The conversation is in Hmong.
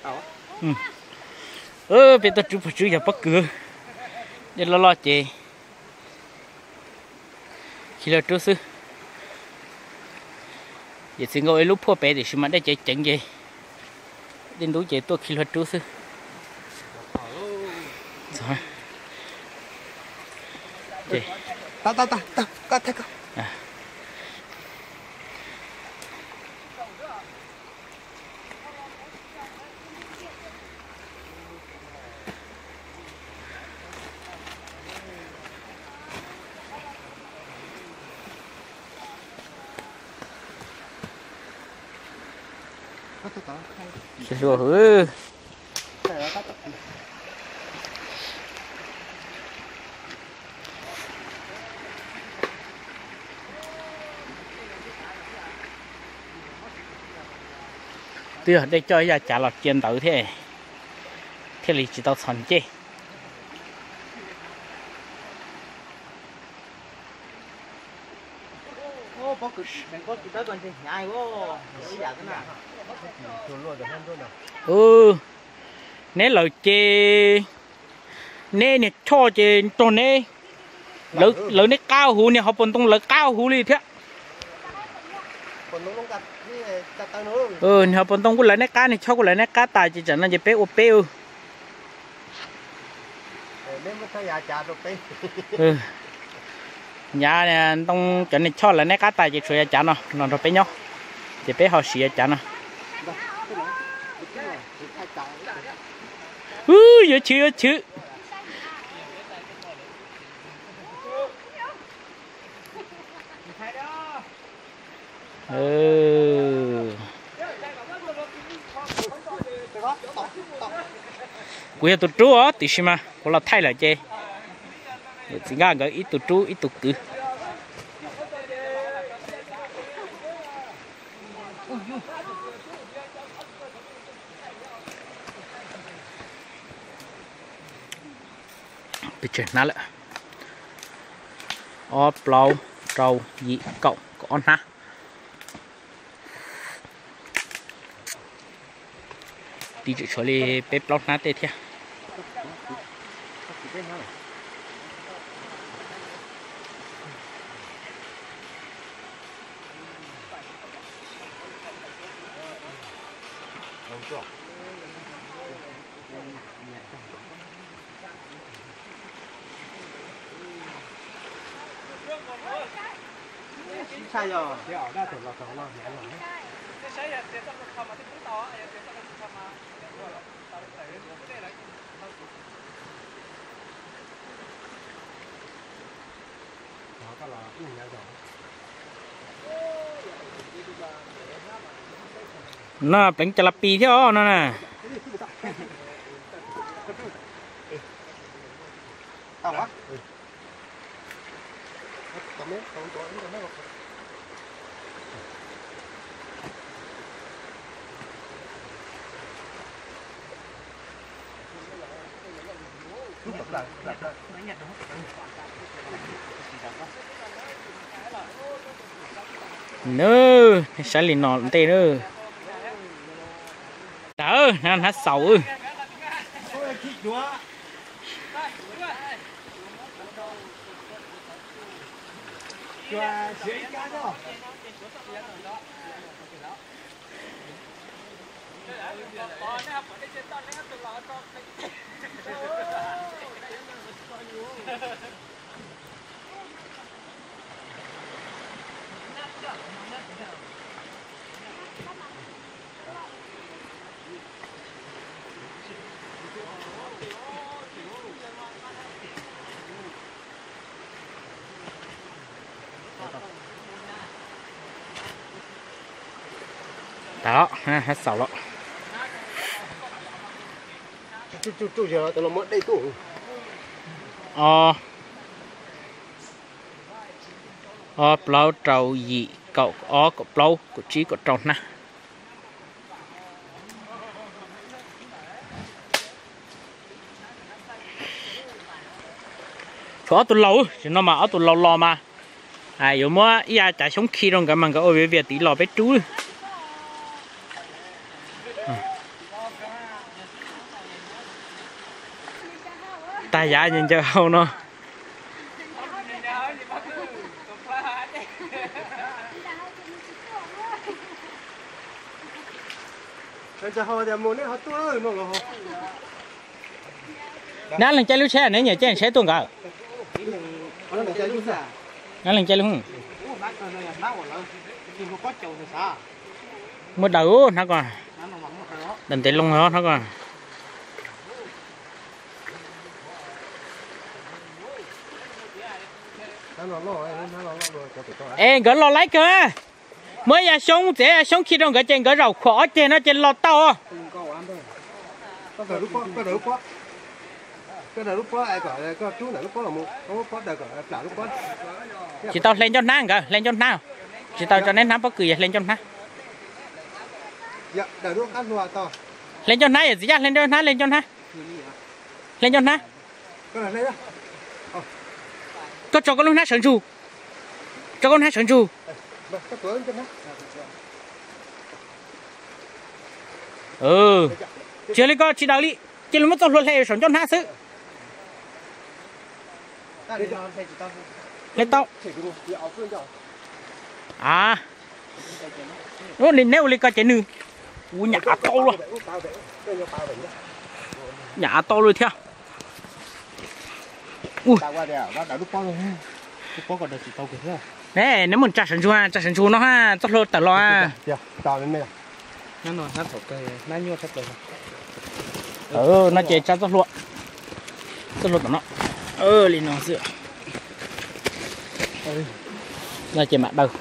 Peb tuaj rub pog Tswb yog pob kws, dej loj loj ces khi hlua rub xwb. Yawm txiv nkawd ua ib lub phuaj pem tiam sis mas dej ceev ceev ces dej ntub ces tuaj khi hlua rub xwb. Hlua hwv. Twb yog dej coj ib yav cav los cia ntawd thiab, thiaj li tsis tau txhos ncej. Neb lawm ces, neb niag choj ces nrog neb, lawv neb qab huv, niag hauv paus ntoo lawv qab huv li thiab. Niag hauv paus ntoo kuj lawv neb qab, niag choj kuj lawv neb qab tas ces tsam no ces peb ua peb. Yav ntoo cov niag choj lawv neb qab tas ces tshuav yav cav no los nrog peb nyob, ces peb ho siv yav cav no. Yuav chwv yuav chwv. Kuv yog tus rub os, tiam sis mas kuv los thaij lawm ces yawm txiv nkaj nkawd ib tug rub ib tug kwv. Pes tsawg hnab lawm? Ob, plaub, rau, yim, kaum, kaum ob hnab. Twb tseem tshuav li peb plaub hnab tej thiab. No pleev cas las pis thiab os no na. Nws saib li no ntej na. Tawv, hnab xaus. Tau, xaus lawm. Ob, plaub, rau, yim, kaum ob, kaum plaub, kaum tsib, kaum rau hnab. Tshuav ob tug laus, tam sim no mas ob tug laus los mas yuav muab ib yav cav xyoob khi rau nkawd mas nkawd ua viav vias tid los peb rub. Tag yav ncaws hau no. Neb leeg caij lub tsheb, neb nyiam caij tsheb tuaj nkawd? Neb leeg caij lub. Muaj daws hnab ko. Daws ntev loo hnab ko. Es nkawd los laib kawg. Muab yas xyoob txiav yas xyoob khi rau nkawd ces nkawd zaum khuam ob ceg no ces los tau. Tsis tau hle ncauj hnab nkawd, hle ncauj hnab. Tsis tau tso neb hnab pob kws, yog hle ncauj hnab. Hle ncauj hnab yawm txiv yaj, hle ncauj hnab, hle ncauj hnab. Hle ncauj hnab. Koj tso koj lub hnab sawv ntsug. Tso koj lub hnab sawv ntsug. Tsis yog li ko tsis daws li. Cia li muab txoj hlua hle saum ncauj hnab xwb. Hle tau. A, neb ua li ko ces nws, u, nyam av tau luaj. Nyam av tau luaj thiab. Ne, neb mus tsa sawv ntsug, tsa sawv ntsug no, txoj hlua tawm los. No ces tsa txoj hlua, txoj hlua tom no. Li no xwb. No ces mam daws.